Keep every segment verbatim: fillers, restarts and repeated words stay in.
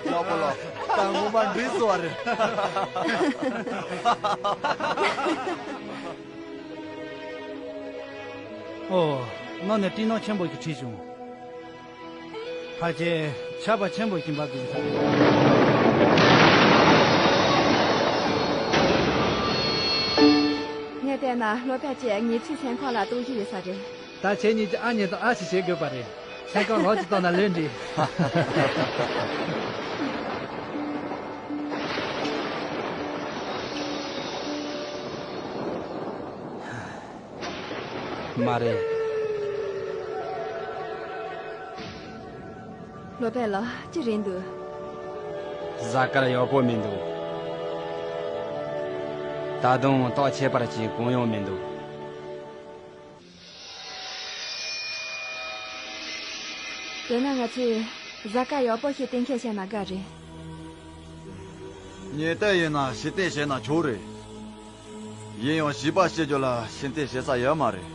ཡག་པོ་ལ། ད་ངོ་མ་འགྲིག་སོང་བ་རེད། ཨོ། ནང་ནས་སྤྲིན་ནག་ཆེན་པོ་ཞིག་འཁྲིགས་བྱུང་། ཕལ་ཆེར་ཆར་པ་ཆེན་པོ་ཞིག་འབབ་དགོས་ས་རེད། ངས་བལྟས་ན་ལོ་པད་ཀྱིས་ངེད་ཚོའི་སེམས་ཁོང་ལ་གཏུག་བཞིན་ཡོད་ས་རེད། ད་ཁྱེད་གཉིས་ཀྱིས་ཨ་མྱེས་དང་ཨ་ཞེས་བྱེད་དགོས་པ་རེད། སེམས་ཁོང་ལོག་ཅིག་བཏང་ན་ལོས་འགྲིག། མ་རེད། ལོ་པད་ལགས། ཅི་རེད་འདུག་གཟའ་སྐར་ཡག་པོ་མི་འདུག་ད་དུང་རྟགས་ཁྱད་པར་ཅིག་གང་ཡང་མི་འདུག་དེས་ན་ང་ཚོས་གཟའ་སྐར་ཡག་པོ་ཞིག་གཏན་འཁེལ་བྱས་ན་དགའ་རེད། ཉེ་དུ་ཡིན་ན་ཕྱིར་འཐེན་བྱས་ན་ཆོག་རེད། ཡིན་ཡང་བྱིས་པ་བྱེད་རྒྱུ་ལ་ཕྱིར་འཐེན་བྱེད་ས་ཡོད་མ་རེད།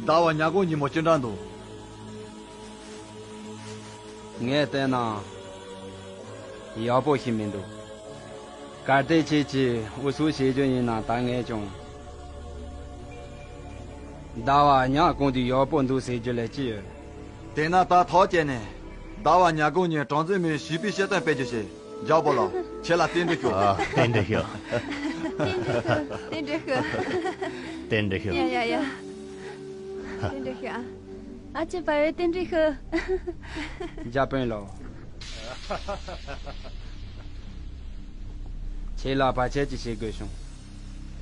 ཟླ་བ་ཉིན་གུང་ཉིན་མོ་ཅི་འདྲ་འདུག་ངས་བལྟས་ན་ཡག་པོ་ཞིག་མི་འདུག་གལ་ཏེ་ཁྱེད་ཀྱིས་ཨུ་ཚུགས་བྱེད་རྒྱུ་ཡིན་ན། ད་ངས་ཀྱང་ཟླ་བ་ཉིན་གུང་དུས་ཡག་པོ་འདུག་ཟེར་རྒྱུ་ལས་ཅི་ཡོད། དེས་ན་ད་ཐག་བཅད་ནས་ཟླ་བ་ཉིན་གུང་ཉིན་གྲངས་འཛིན་མའི་བྱིས་པའི་དཔྱད་རྟེན་སྤེལ་རྒྱུ་བྱེད། རྒྱལ་པོ་ལགས། ཁྱེད་ལ་རྟེན་འབྲེལ་ཞུ། ཨ། རྟེན་འབྲེལ་ཞུ། རྟེན་འབྲེལ་ཞུ། རྟེན་འབྲེལ་ཞུ། རྟེན་འབྲེལ་ཞུ། ཡ་ཡ་ཡ། རྟེན་འབྲེལ་ཞུ་ཨ། ཨ་ཅེ་བ་ཡོད། རྟེན་འབྲེལ་ཞུ། འཇར་པན་ལགས། ཁྱེད་ལ་བར་ཆད་ཅིག་བྱེད་དགོས་བྱུང་།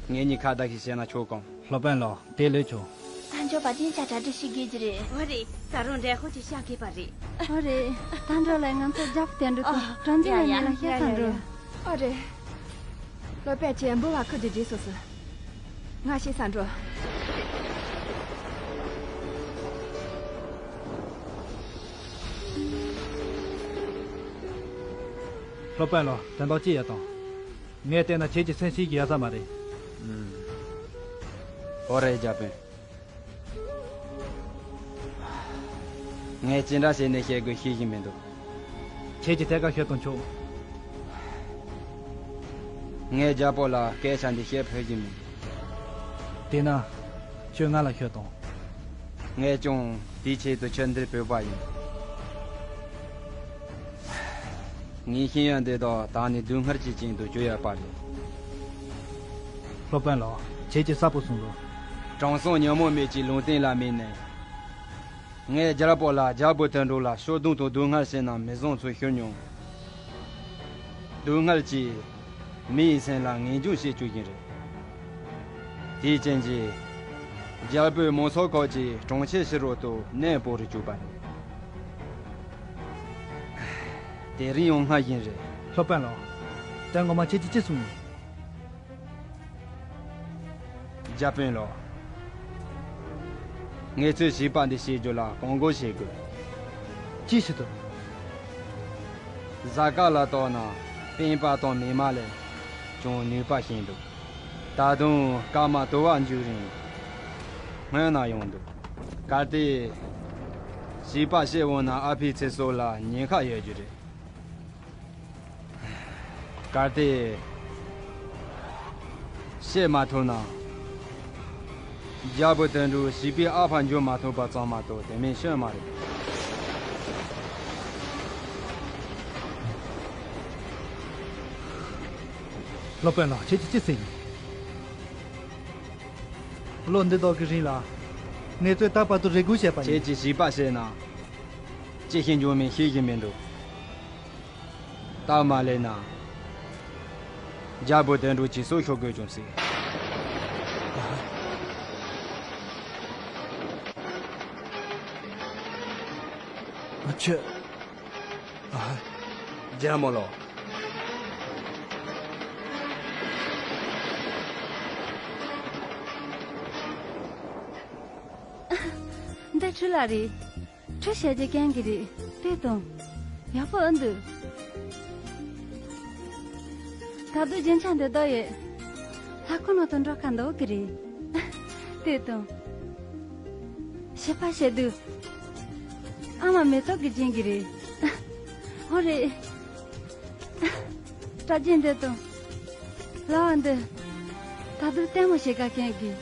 ངེད་གཉིས་ཁ་བརྡ་ཞིག་བྱས་ན་ཆོག་གམ། སློབ་དཔོན་ལགས། དེ་ལོས་ཆོག་གསར་འབྱོར་པ་དེ་ཅ་གྲ་སྒྲིག་ཞིག་དགོས་ཀྱི་རེད། འོ་རེད། ད་རུང་འབྲས་ཧོ་ཅིག་བཤད་དགོས་པ་རེད། འོ་རེད། ད་འགྲོ་ལས་ང་ཚོ་རྒྱབ་བསྟན་འགྲོ། ཨ། དུས་གྲངས་འཛིན་ཡ་ལ་ཡ་ཉེ་ལ་ཡ་བཤད་ས་ཡ་འགྲོ། ཡ། འོ་རེད། ལོ་པད་ཀྱིས་འབུལ་བ་ཁུར་དུ་བརྗེད་སོང་ཟེར། ང་ཤེས་ས་འགྲོ། སློབ་དཔོན་ལགས། དོན་དག་ཅི་ཡོད་དམ། ངས་བལྟས་ན་ཁྱེད་ཀྱི་སེམས་ཤེས་ཀྱི་ཡ་ས་མ་རེད། ཨུམ། འོ་རེད། འཇར་པན། ངས་ཅི་འདྲ་བྱས་ནས་བཤད་དགོས་ཤེས་ཀྱི་མི་འདུག་ཁྱེད་ཀྱིས་ཐད་ཀར་ཤོད་དང་ཆོག་ངས་རྒྱལ་པོ་ལ་སྐད་ཆ་འདི་བཤད་ཕོད་ཀྱི་མི་འདུག་དེས་ན་ཁྱོད་ང་ལ་ཤོད་དང་། ངས་ཀྱང་དེའི་ཆེད་དུ་ཁྱོད་འདིར་བོས་པ་ཡིན། ངའི་ཤེས་ཡོན་འདི་དག་ད་ནི་སྡུག་བསྔལ་གྱི་རྐྱེན་དུ་གྱུར་ཡོད་པ་རེད། སློབ་དཔོན་ལགས། ཁྱེད་ཀྱིས་གསལ་པོ་གསུངས་རོགས། དྲང་སྲོང་ཉོན་མོངས་མེད་ཀྱི་ལུང་བསྟན་ལ་དམིགས་ནས། ངས་རྒྱལ་པོ་ལ་རྒྱལ་པོ་དོན་གྲུབ་ལ་ཤོག་སྡོང་དང་སྡུག་བསྔལ་བྱས་ན་མི་བཟང་ཚུལ་ཤོར་མྱོང་། སྡུག་བསྔལ་གྱིས་མི་ཡི་སེམས་ལ་ངེས་འབྱུང་བྱེད་བཅུག་གིན་རེད། དེའི་རྐྱེན་གྱིས་རྒྱལ་པོས་མང་ཚོགས་ཁག་ཅིག་གྲོང་ཁྱེར་ཕྱི་རོལ་དུ་གནས་སྤོ་རུ་བཅུག་པ་རེད། དེ་རིང་ཡང་སྔར་བཞིན་རེད། སློབ་དཔོན་ལགས། དོན་ངོ་མ་ཁྱེད་ཀྱིས་ཅི་གསུངས་ཡིན། རྒྱལ་པོ་ལགས། ངེད་ཚོས་བྱིས་པ་འདི་བྱེད་རྒྱུ་ལ་བཀག་འགོག་བྱེད་དགོས། ཅི་ཞིག་ཏུ། གཟའ་སྐར་ལ་བལྟས་ན་སྤེན་པ་དང་མི་མ་ལས་ཀྱང་ནུས་པ་ཞན་འདུག་ད་དུང་སྐར་མ་དུ་བ་འཇུག་རིང་སྔོན་ན་ཡོང་འདུག་གལ་ཏེ་བྱིས་པ་བྱེད་འོང་ན་ཨ་ཕའི་ཚེ་སྲོག་ལ་ཉེན་ཁ་ཡོད་རྒྱུ་རེད། གལ་ཏེ་བཤད་མ་ཐུབ་ན། རྒྱལ་པོ་དོན་གྲུབ་བྱིས་པའི་ཨ་ཕ་འཇུ་མ་ཐུབ་པ་ཙམ་མ་གཏོགས་དེ་མིན་ཤོད་མ་རེད། སློབ་དཔོན་ལགས། ཁྱེད་ཀྱིས་ཅི་ཟེར་ཡིན། ལོ་འདི་དག་གི་རིང་ལ་ངེད་ཚོས་ད་བར་དུ་རེ་སྒུག་བྱས་པ་ཡིན། ཁྱེད་ཀྱིས་བྱིས་པ་བྱས་ན་ཅི་ཞིག་འབྱུང་མིན་ཤེས་ཀྱི་མི་འདུག་སྟབས་མ་ལེགས་ན། རྒྱལ་པོ་དོན་གྲུབ་ཀྱི་སྲོག་ཤོར་དགོས་ཀྱང་སྲིད། ཁྱོད། ཨ། རྒྱལ་མོ་ལགས། འདི་ཁྲུས་ལ་རེད། ཁྲུས་བྱས་རྗེས་གྱོན་གྱི་རེད། དེ་དང་། ཡག་པོ་ཨེ་འདུག་ད་དུང་རྒྱན་ཆ་འདི་དག་ཡོད། ལྷ་ཁང་ནང་དུ་འགྲོ་ཁ་འདུག་གི་རེད། དེ་དང་། བྱིས་པ་བྱེད་དུས། ཨ་མ་མེ་ཏོག་གི་སྦྱིན་གྱི་རེད། ཧོ་རེད། སྲ་རྒྱན་འདི་དང་། ལྭ་བ་འདི། ད་དུང་ལྟད་མོ་བྱེད་ག་མཁན་གྱི།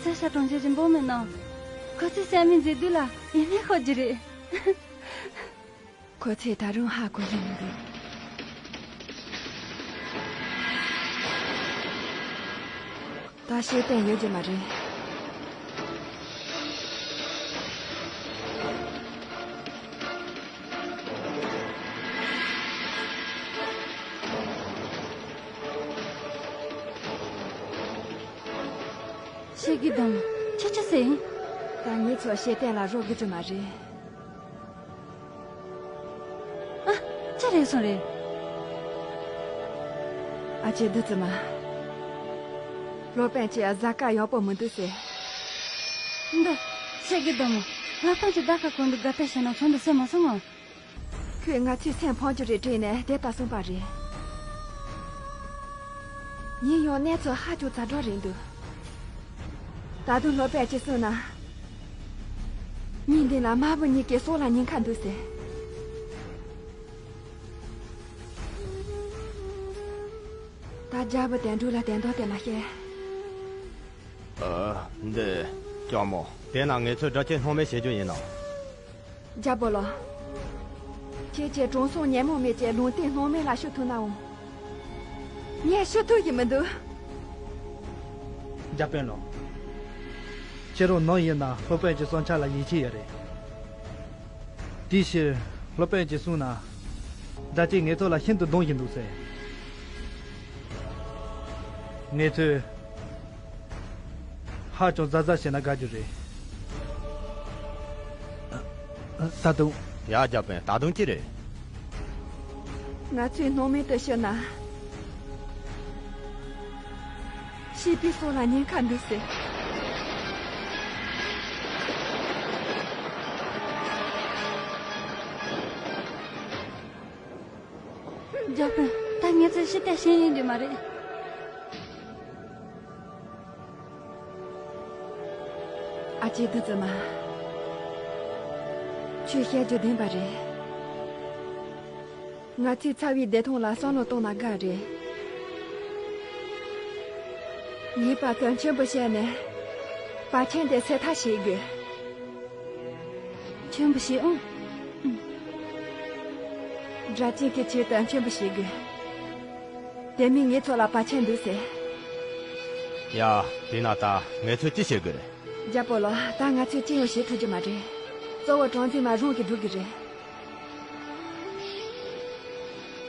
ས་ཤ་གྲོང་ཁྱེར་གྱི་འབངས་མི་རྣམས། ཁོ་ཚོས་བསམ་མི་མཛེས་སྡུག་ལ་ཡིད་སྨོན་ཤོར་གྱི་རེད། ཁོ་ཚོས་ད་རུང་ཧ་གོ་གི་མི་འདུག་ད་ཤེས་ལྡན་ཡོད་ཀྱི་མ་རེད། ཤེས་ཀྱི་འདུག་ཁྱོད་ཆི་ཟེར་ཡིན། ད་ངེད་ཚོ་ཤེས་ལྡན་ལ་རོགས་དགོས་ཀྱི་མ་རེད། ཨ། ཅི་རེད་སོང་རེད། ཨ་ཅེ་བདུད་རྩི་མ། སློབ་དཔོན་གྱིས་གཟའ་སྐར་ཡག་པོ་མི་འདུག་ཟེར། འདི། ཤེས་ཀྱི་འདུག་མོ། སློབ་དཔོན་གྱིས་ཟླ་ཁ་གོང་དུ་དགའ་ལྟ་བྱས་ན་ཚོགས་འདུ་སེ་མ་སོང་ངམ། ཁོས་ང་ཚོའི་སེམས་ཕམ་རྒྱུ་རེད་དྲན་ནས་དེ་ལྟར་གསུངས་པ་རེད། ཡིན་ཡང་གནས་ཚུལ་ཧ་ཅང་ཛ་དྲག་རེད་འདུག་ད་དུང་སློབ་དཔོན་གྱིས་གསུངས་ན། ཉིན་འདི་ལ་མ་བུ་གཉིས་ཀྱི་སྲོག་ལ་ཉེན་ཁ་འདུག་ཟེར། ད་རྒྱལ་པོ་དེ་འགྲོ་ལ་དེ་འདོགས་དེ་མ་བཤད། ཨ། འདི། ལྕམ་མོ། དེ་ན་ངེད་ཚོས་སྒྲ་གཅན་སྣང་མེད་བྱེད་རྒྱུ་ཡིན་ནམ། རྒྱལ་པོ་ལགས། ཁྱེད་ཀྱིས་དྲང་སྲོང་ཉོན་མོངས་མེད་ཀྱི་ལུང་བསྟན་སྣང་མེད་ལ་ཞུ་ཐུབ་ནའང་། ངས་ཞུ་ཐུབ་ཀྱི་མི་འདུག་རྒྱལ་པོ་ལགས། ཁྱེད་རང་ནམ་ཡིན་ན་སློབ་དཔོན་གྱི་བསམ་འཆར་ལ་ཡིད་ཆེས་ཡོད་རེད། དེའི་ཕྱིར་སློབ་དཔོན་གྱིས་གསུངས་ན། སྒྲ་གཅན་ངེད་ཚོ་ལ་ཤིན་ཏུ་སྡང་བཞིན་འདུག་ཟེར། ངེད་ཚོས་ཧ་ཅང་གཟབ་གཟབ་བྱས་ན་དགའ་རྒྱུ་རེད། ད་དུང་། ཡ། རྒྱལ་པོ། ད་དུང་ཅི་རེད། ང་ཚོས་སྣང་མེད་དུ་ཞུ་ན། སྲིད་པའི་སྲོག་ལ་ཉེན་ཁ་འདུག་ཟེར། རྒྱལ་པོ། ད་ངེད་ཚོས་ཞི་བདེ་བྱེད་ཡིན་རྒྱུ་མ་རེད། ཨ་ཅེ་བདུད་རྩི་མ། ཁྱོས་བཤད་རྒྱུ་བདེན་པ་རེད། ང་ཚོས་ཚ་བའི་བདེ་ཐང་ལ་བསམ་བློ་གཏོང་ན་དགའ་རེད། ངེས་པར་དུ་མཆོད་འབུལ་བྱས་ནས་བར་ཆད་འདི་སེལ་ཐབས་བྱེད་དགོས། མཆོད་འབུལ་བྱེད་ཨང་། སྒྲ་གཅན་གྱི་ཆེད་དུ་མཆོད་འབུལ་བྱེད་དགོས། དེ་མིན་ངེད་ཚོ་ལ་བར་ཆད་འདུག་ཟེར། ཡ། དེས་ན་ད་ངེད་ཚོས་ཅི་བྱེད་དགོས་རེད། རྒྱལ་པོ་ལགས། ད་ང་ཚོས་ཅི་ཡང་བྱེད་ཐུབ་ཀྱི་མ་རེད། གཙོ་བོ་གྲངས་འཛིན་མ་རང་གིས་སྒྲུབ་ཀྱི་རེད།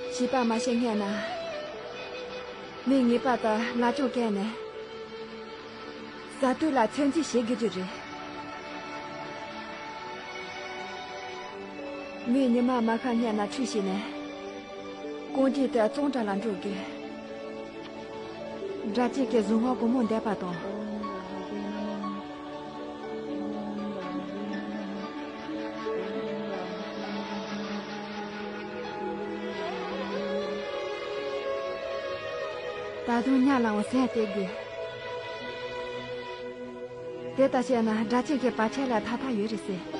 བྱིས་པ་མ་ཤི་སྔོན་ན། མི་ངེས་པར་དུ་ལ་ཅུང་བཀལ་ནས། གཟའ་སྟོད་ལ་ཚོད་འཛིན་བྱེད་དགོས་ཀྱི་རེད། མི་ཉི་མ་མ་ཤར་སྔོན་ན་ཁྲུས་བྱས་ནས། རྐང་རྗེས་དེ་གཙང་སྦྲ་ལ་འགྲོ་དགོས། སྒྲ་གཅན་གྱི་གཟུངས་སྔགས་གང་མང་བཟླས་པ་དང་། ད་དུང་ཉ་ལའང་ཟན་སྟེར་དགོས། དེ་ལྟར་བྱས་ན་སྒྲ་གཅན་གྱི་བར་ཆད་ལས་ཐར་ཐབས་ཡོད་རེད་ཟེར།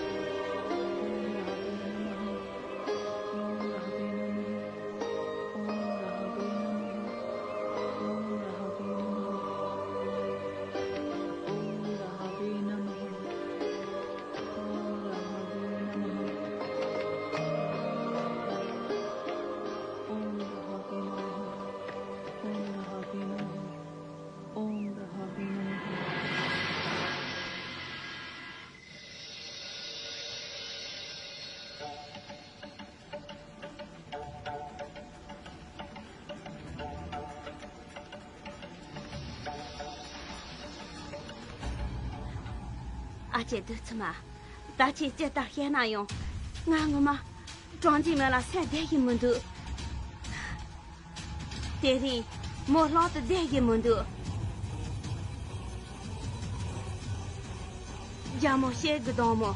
ཨ་ཅེ་བདུད་རྩི་མ། ད་ཁྱེད་ཅི་ལྟར་བཤད་ན་ཡང་། ང་ངོ་མ། གྲངས་འཛིན་མ་ལ་སེམས་བདེ་ཞིག་མི་འདུག་དེ་རིང་མོ་ལྷག་ཏུ་བདེ་ཞིག་མི་འདུག་རྒྱལ་མོ་ཤེལ་གྱི་སྡོང་མོ།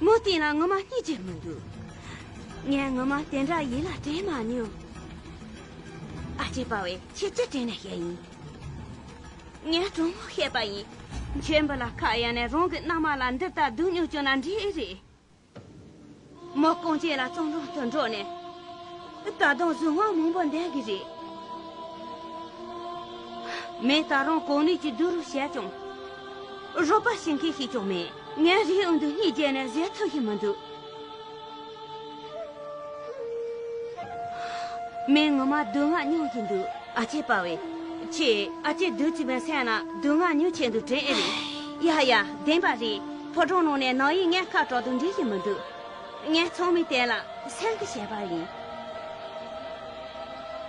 མོ་བལྟས་ན་ངོ་མ་སྙིང་རྗེ་མི་འདུག་ངས་ངོ་མ་དེ་འདྲ་ཡིད་ལ་དྲན་མ་མྱོང་། ཨ་ཅེ་པ་བས་ཁྱེད་ཅི་དྲན་ནས་བཤད་ཡིན། ངས་དྲང་མོ་བཤད་པ་ཡིན། ཁྱེད་འབུ་ལ་ཁ་གཡར་ནས་རང་གི་མནའ་མ་ལ་འདི་ལྟར་སྡུག་མྱོང་བྱུང་ན་འགྲིག་ཨེ་རེད། མོ་རྐང་རྗེས་ལ་བཙོན་ཁང་དུ་འགྲོ་ནས། ད་དུང་གཟུགས་དངངས་མང་པོ་འདོན་གི་རེད། མོས་ད་རུང་གོ་གནས་ཀྱི་སྡུག་རུས་བྱས་ཀྱང་། རོགས་པ་བྱེད་མཁན་ཞིག་ཀྱང་མེད། ངས་རིའི་དབང་དུ་སྙིང་རྗེ་ནས་བཟོད་ཐུབ་ཀྱི་མི་འདུག་མོས་ངོ་མ་སྡུག་བསྔལ་མྱོང་གི་འདུག་ཨ་ཅེ་པ་བས། ཁྱེད་ཨ་ཅེ་བདུད་རྩི་མའི་སེམས་ན་སྡུག་བསྔལ་མྱོང་ཆེད་དུ་དྲན་ཨེ་རེད། ཡ་ཡ། བདེན་པ་རེད། ཕོ་བྲང་ནང་ནས་ནང་ཡིག་ངས་ཁ་གྲག་དུ་འགྲིག་གི་མི་འདུག་ངས་ཚང་མའི་དོན་ལ་སེམས་ཁུར་བྱས་པ་ཡིན།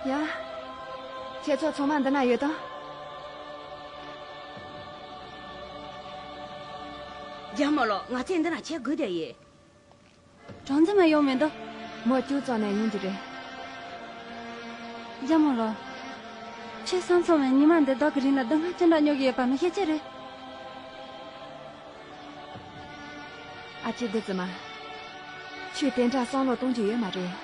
ཡ། ཁྱེད་ཚོ་ཚང་མ་འདི་ན་ཡོད་དམ། རྒྱལ་མོ་ལགས། ང་ཚོས་འདི་ན་ཆས་དགོས་བསྡད་ཡོད། གྲོང་འཛིན་མ་ཡོང་མི་འདུག་མོ་ཅུང་ཙམ་ནས་ཡོང་རྒྱུ་རེད། རྒྱལ་མོ་ལགས། ཁྱེད་བསམ་ཚང་མས་ཉི་མ་འདི་དག་གི་རིང་ལ་སྡུག་བསྔལ་ཅི་འདྲ་མྱོང་གི་ཡོད་པ་མི་ཤེས་ཀྱི་རེད། ཨ་ཅེ་བདུད་རྩི་མ། ཁྱོད་དེ་འདྲ་བསམ་བློ་གཏོང་རྒྱུ་ཡོད་མ་རེད།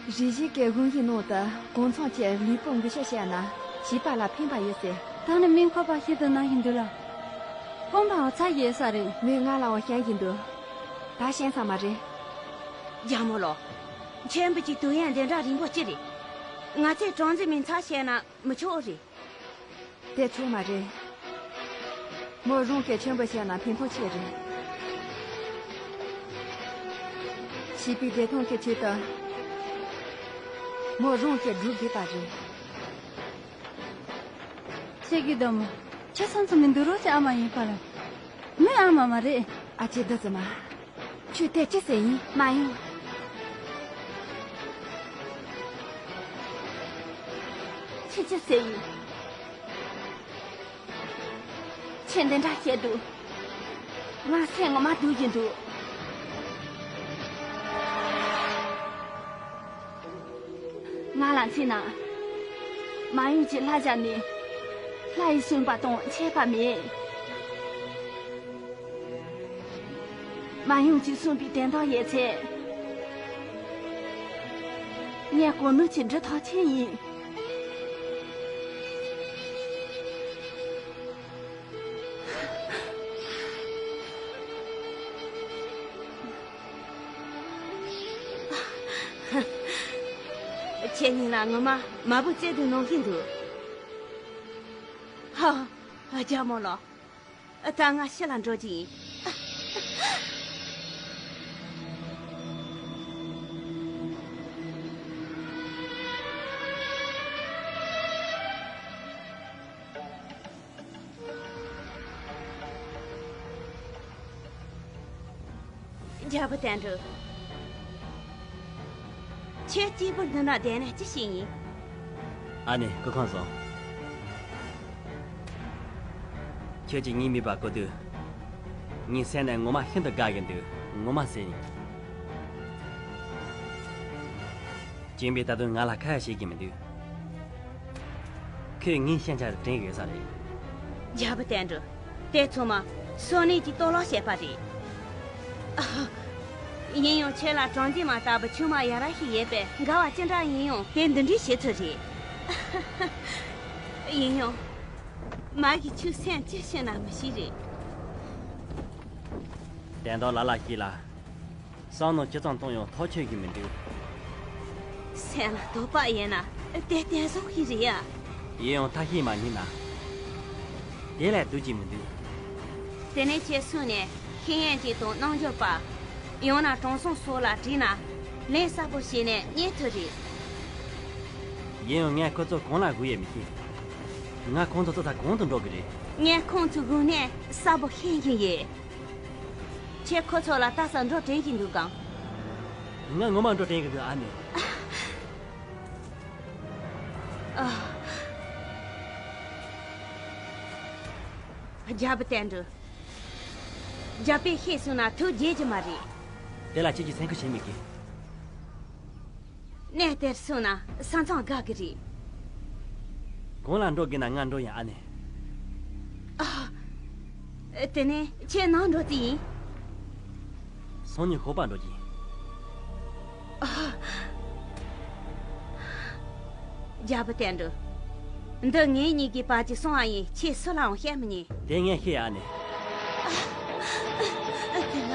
རེ་ཞིག་གི་དབུ་འབྱེད་ནང་དུ་གང་འཚམ་གྱི་ལུས་པོ་འགུལ་སྐྱོད་བྱས་ན་བྱིས་པ་ལ་ཕན་པ་ཡོད་ཟེར། ད་ནི་སྨན་ཁང་པ་ཞིག་ཏུ་ན་བཞིན་འདུག་ལ། དཔོན་པོའང་ཚ་ཡོད་ས་རེད། མོས་ང་ལའང་བཤད་བཞིན་འདུག་ད་ཤེས་ས་མ་རེད། རྒྱལ་མོ་ལགས། ཁྱེད་འབུ་གཅིག་དུས་ཡུན་འདི་འདྲ་རིང་པོ་ཅི་རེད། ང་ཚོས་གྲོང་འཛིན་མའི་ཚབ་བྱས་ན་མི་ཆོག་རེད། དེ་ཆོག་མ་རེད། མོ་རང་གིས་ཁྱོད་འབུ་བྱས་ན་ཕན་ཐོགས་ཆེ་རེད། བྱིས་པའི་བདེ་ཐང་གི་ཆེད་དུ། མོ་རང་གིས་སྒྲུབ་དགོས་པ་རེད། ཤེས་ཀྱི་འདུག་མོ། ཁྱེད་བསམ་ཚུལ་མི་འདུག་རོགས་ཀྱི་ཨ་མ་ཡིན་པ་ལ། མོའི་ཨ་མ་མ་རེད། ཨ་ཅེ་བདུད་རྩི་མ། ཁྱོད་དེ་ཅི་ཟེར་ཡིན། མ་ཡིན། ཁྱེད་ཅི་ཟེར་ཡིན། ཁྱེད་འདི་འདྲ་བཤད་འདུག་ང་སེམས་ངོ་མ་སྡུག་གི་འདུག་ང་ལ་མཚོན་ན། མ་ཡུམ་གྱི་ལྷ་བཞག་ནས་ལྷ་ཡིས་གསུངས་པ་དང་ཆད་པ་མེད། མ་ཡུམ་གྱིས་གསུངས་པའི་དོན་དག་ཡོད་ཚད། ངས་གོ་ནོར་གྱི་འབྲུ་ཐག་ཆོད་ཡིན། ཁྱེད་གཉིས་ལ་ངོ་མ་མ་བུ་བཙལ་དུ་གནང་གིན་འདུག་ཧ། རྒྱལ་མོ་ལགས། ད་ང་ཕྱི་ལ་འགྲོ་རྒྱུ་ཡིན། རྒྱལ་པོ་དོན་གྲུབ། ཁྱེད་གཅིག་པུ་འདི་ན་བསྡད་ནས་ཅི་བྱེད་ཡིན། ཨ་ནེ། སྐུ་ཁམས་བཟང་། ཁྱེད་ཀྱིས་ངའི་མིད་པ་བསྐོར་དུས། ངའི་སེམས་ནས་ངོ་མ་ཤིན་ཏུ་དགའ་གི་འདུག་ངོ་མ་ཟེར་ཡིན། སྐྱེས་པས་ད་དུང་ང་ལ་ཁ་ཡ་བྱེད་ཀྱི་མི་འདུག་ཁོས་ངའི་ཤེས་བྱ་དྲན་ཡོད་ས་རེད། རྒྱལ་པོ་དོན་གྲུབ། དེ་ཚང་མ་སོ་ནས་ཀྱིས་གཏོར་བརླག་བྱས་པ་རེད། ཨ། ཡིན་ཡང་ཁྱེད་ལ་གྲོང་འདི་མ་ལྟ་བུ་ཆུང་མ་ཡ་ར་ཞིག་ཡོད་པས་འགལ་བ་ཅི་འདྲ་ཡིན་ཡང་དེ་འདི་འདྲའི་བྱེད་ཚུལ་རེད། ཡིན་ཡང་། མ་གི་ཆུ་སེམས་ཅི་ཤེས་ན་མི་ཤེས་རེད། དོན་དག་ལ་ལ་ཞིག་ལ། བསམ་མནོ་ཇི་ཙམ་བཏང་ཡང་ཐག་ཆོད་ཀྱི་མི་འདུག་སེམས་ལ་དོགས་པ་ཡོད་ན་དེ་བདེན་བཟང་ཞིག་རེད་ཡ། ཡིན་ཡང་ཐབས་ཤེས་མ་རྙེད་ན། དེ་ལས་སྡུག་ཅིག་མི་འདུག་དེ་ནས་ཁྱེད་སུན་ནས་ཤེས་ཡོན་ཅན་དང་རྣལ་འབྱོར་པ། ཡང་ན་དྲང་སྲོང་སོགས་ལ་དྲིས་ན་ལན་གསལ་པོ་བྱས་ནས་རྙེད་ཐུབ་རེད། ཡིན་ཡང་ངས་ཁོ་ཚོ་གང་ལ་གུས་ཡས་མི་ཤེས། ང་ཁོང་ཚོ་ཚོ་ཚ་གང་དུ་འགྲོ་གི་རེད། ངས་ཁོང་ཚོའི་དགོས་གནས་གསལ་པོ་ཤེས་ཀྱི་ཡོད། ཁྱེད་ཁོ་ཚོ་ལ་ལྟ་ས་འགྲོ་དྲན་གྱི་འདུག་གམ། ང་ངོ་མ་འགྲོ་དྲན་གྱི་འདུག་ཨ་ནེ། ཨ། རྒྱལ་པོ་དོན་གྲུབ། རྒྱལ་པོས་ཤེས་སོང་ན་ཐུགས་དགྱེས་ཀྱི་མ་རེད། དེ་ལ་ཁྱེད་ཀྱིས་སེམས་ཁུར་བྱེད་མི་དགོས། གནས་དེར་སོང་ན་ས་མཚམས་འགག་གི་རེད། གང་ལ་འགྲོ་དགོས་ན་ང་འགྲོ་ཡིན་ཨ་ནེ། ཨ། དེ་ནས་ཁྱེད་ནང་འགྲོ་རྩིས་ཡིན། སང་ཉིན་ཞོགས་པ་འགྲོ་གི་ཡིན། ཨ། རྒྱལ་པོ་དོན་གྲུབ། འདི་ངེད་གཉིས་ཀྱི་བར་གྱི་སྲུང་བ་ཡིན། ཁྱེད་སུ་ལའང་བཤད་མི་ཉན། དེ་ངས་ཤེས། ཨ་ནེ། དེ་ན།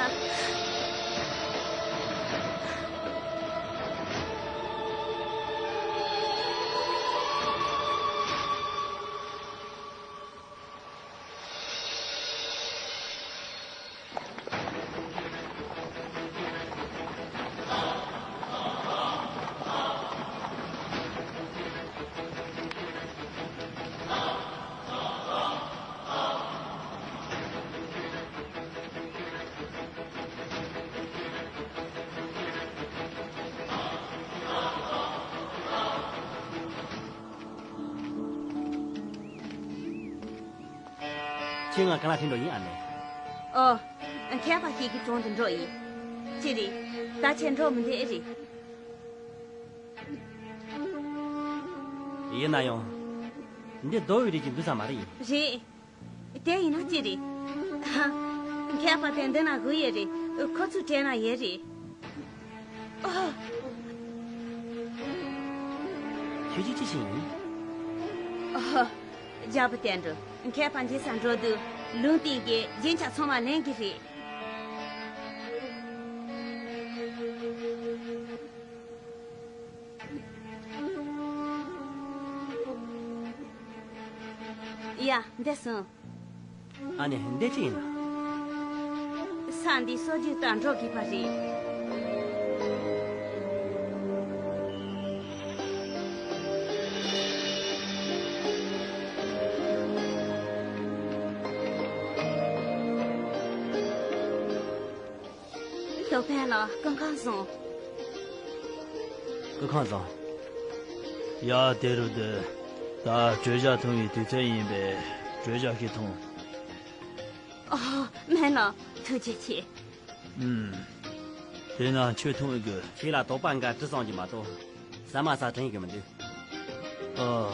ཁྱེད་ང་གང་ལ་ཕྱིན་འགྲོ་ཡིན། ཨ་ནེ། ཨོ། མཁས་པ་ཞིག་གི་དྲུང་དུ་འགྲོ་ཡིན། ཅི་རེད། ད་ཁྱེད་འགྲོ་མི་འདོད་ཨེ་རེད། ཡིན་ན་ཡང་། འདི་རྡོ་བའི་རིགས་ཀྱི་འདུག་ས་མ་རེད་ཡིན། རེད། དེ་ཡིན་ན་ཅི་རེད། མཁས་པ་དེ་འདི་ན་ཧུ་ཡོད་རེད། ཁོ་ཚོའི་གྲས་ན་ཡོད་རེད། ཨོ། ཁྱོད་ཀྱིས་ཅི་བྱེད་ཡིན། ཨོ། རྒྱལ་པོ་བསྟན་འགྲོ། མཁས་པ་འདི་ས་འགྲོ་དུས་ལུང་སྟེང་གི་རྒྱན་ཆ་ཚང་མ་ལེན་གི་རེད། ཡ། འདི་སོང་། ཨ་ནེ། འདི་ཅི་ཡིན་ན། ས་འདི་སྲོག་རྒྱུན་ལྟར་འགྲོ་དགོས་པ་རེད། སློབ་དཔོན་ལགས། སྐུ་ཁམས་བཟང་། སྐུ་ཁམས་བཟང་། ཡ། དེ་རུ་འདི། ད་དྲོད་འཇགས་འཐུང་བའི་དུས་ཚོད་ཡིན་པས་དྲོད་འཇགས་ཤིག་འཐུང་། ཨོ། སྨན་ལགས། ཐུགས་རྗེ་ཆེ། ཨུམ། དེས་ན་ཁྱོད་འཐུང་དགོས། ཁྱེད་ལ་དོགས་པ་འགའ་དྲི་སོང་གི་མ་གཏོགས། ཟ་མ་ཟ་དྲན་གི་མི་འདུག་ཨོ།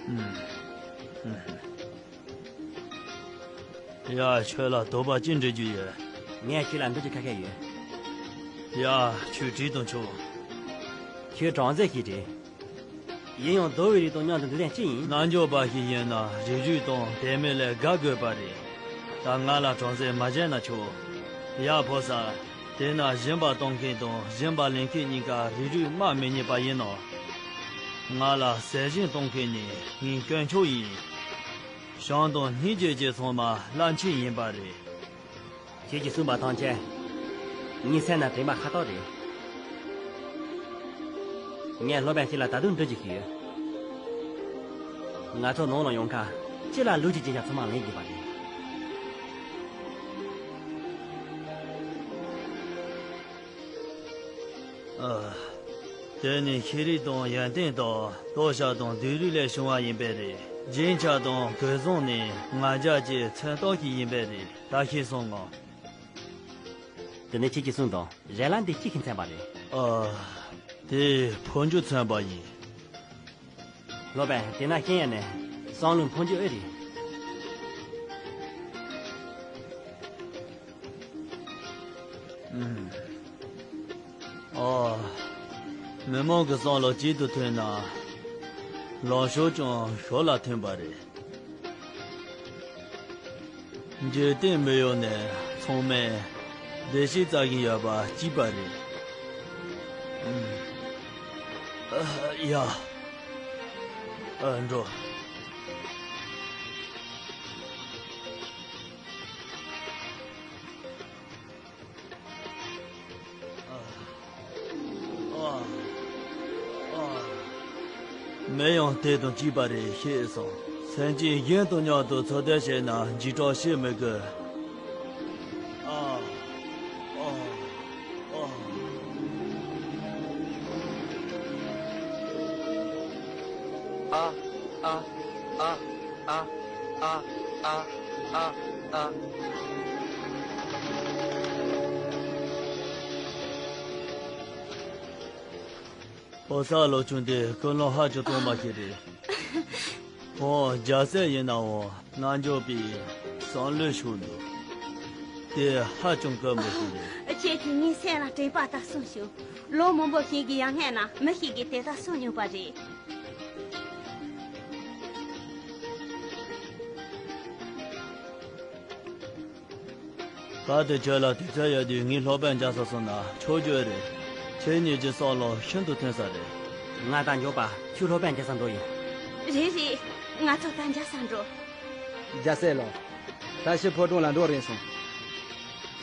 ཨུམ། ཨུམ། ཡ། ཁྱོད་ལ་དོགས་པ་ཅི་འདྲི་རྒྱུ་ཡོད། ངས་ཁྱོད་ལ་འདྲི་རྒྱུ་ཁ་ཤས་ཡོད། ཡ། ཁྱོད་དྲིས་དང་ཆོག་ཁྱོད་གྲོང་གསེབ་ཤིག་རེད། ཡིན་ཡང་རྡོ་བའི་རིགས་དང་མཉམ་དུ་འདུག་ལན་ཅི་ཡིན། རྣལ་འབྱོར་པ་ཞིག་ཡིན་ན་རིགས་རུས་དང་དད་མོས་ལས་དགའ་དགོས་པ་རེད། ད་ང་ལ་གྲོང་གསེབ་མ་བྱས་ན་ཆོག་ཡ། ཕོ་གསར། དེས་ན་སྦྱིན་པ་གཏོང་མཁན་དང་སྦྱིན་པ་ལེན་མཁན་གཉིས་ཀ་རིགས་རུས་དམག་མི་རྙེད་པ་ཡིན་ནོ། ང་ལ་ཟས་སྦྱིན་གཏོང་མཁན་ནི་ངའི་དཀོན་མཆོག་ཡིན། བྱམས་དང་སྙིང་རྗེ་བཅས་ཚང་མ་བླ་མཆོད་ཡིན་པ་རེད། ཁྱེད་ཀྱིས་གསུངས་པ་ཐམས་ཅད་ངའི་སེམས་ན་དྲན་པ་ཤ་སྟག་རེད། ངས་སློབ་དཔོན་ཁྱེད་ལ་ད་དུང་འདྲི་རྒྱུ་ཞིག་ཡོད། ང་ཚོ་ནང་ལ་ཡོང་ཁ་སྤྱི་ལ་ལུགས་ཀྱི་སྦྱིན་བྱ་ཚང་མ་ལེན་དགོས་པ་རེད། ཨ། དེ་ནི་ཤེས་རིག་དང་ཡོན་ཏན་དང་ལྟོ་ཆས་དང་སྡོད་རིས་ལས་བྱུང་བ་ཡིན་པས་རེད། སྦྱིན་བྱ་དང་གོས་བཟང་ནི་ང་རྒྱལ་གྱི་མཚོན་རྟགས་ཤིག་ཡིན་པས་རེད། ད་ཤེས་སོང་ངམ། དེ་ནས་ཁྱེད་ཀྱིས་གསུངས་དང་། རས་ལ་འདི་ཅི་ཞིག་མཚོན་པ་རེད། ཨ། དེ་འཕོ་འགྱུར་མཚོན་པ་ཡིན། སློབ་དཔོན། དེས་ན་ཤེས་ཡོན་ནི་བསམ་བློའི་འཕོ་འགྱུར་ཨེ་རེད། ཨུམ། ཨོ། མི་མང་གི་བསམ་བློ་གཅིག་ཏུ་མཐུན་ན། ལངས་ཕྱོགས་ཀྱང་ཞོར་ལ་མཐུན་པ་རེད། འཇིག་རྟེན་མི་ཡོངས་ནས་ཚང་མས་བདེ་སྐྱིད་བཙལ་གྱིན་ཡོད་པ་གཅིག་པ་རེད། ཨུམ། ཨ། ཡ། ཨ། འགྲོ། མི་ཡང་དེ་དང་གཅིག་པ་རེད། ཤེས་སོང་། སེམས་ཅན་གཞན་དང་མཉམ་དུ་འཚོ་སྡོད་བྱས་ན་འཇིགས་སྐྲག་བྱེད་མི་དགོས། ཨ། ཨ། ཨ། ཨ། ཨ། ཨ། ཨ། ཨ། ཨ། ཨ། ཨ། ཕོ་གསར་ལོ་ཆུང་དེ་ཀུན་སློང་ཧ་ཅང་གཏོང་མ་ཤེས་རེད། ཁོང་རྒྱལ་སྲས་ཡིན་ནའང་རྣལ་འབྱོར་པའི་བསམ་བློའི་ཕྱོགས་འདུག་དེ་ཧ་ཅང་དཀའ་མོ་ཞིག་རེད། ཁྱེད་ཀྱིས་ངའི་སེམས་ལ་དྲན་པ་ལྟར་གསུངས་བྱུང་། ལོ་མང་པོ་ཞིག་གི་ཡར་སྔོན་ན་མི་ཞིག་གིས་དེ་ལྟར་གསུངས་མྱོང་པ་རེད། གལ་ཏེ་ཁྱོད་ལ་དུས་ཚོད་ཡོད་དུས་ངའི་སློབ་དཔོན་མཇལ་ས་སོང་ན་ཆོག་རྒྱུ་རེད། ཁྱེད་གཉིས་ཀྱི་བསམ་བློ་ཤིན་ཏུ་མཐུན་ས་རེད། ང་དང་མགྱོགས་པ་ཁྱོད་སློབ་དཔོན་མཇལ་ས་འགྲོ་ཡིན། རེད་རེད། ང་ཚོ་ད་མཇལ་ས་འགྲོ། རྒྱལ་སྲས་ལགས། ད་ཕྱིར་ཕོ་བྲང་ལ་འགྲོ་རན་སོང་།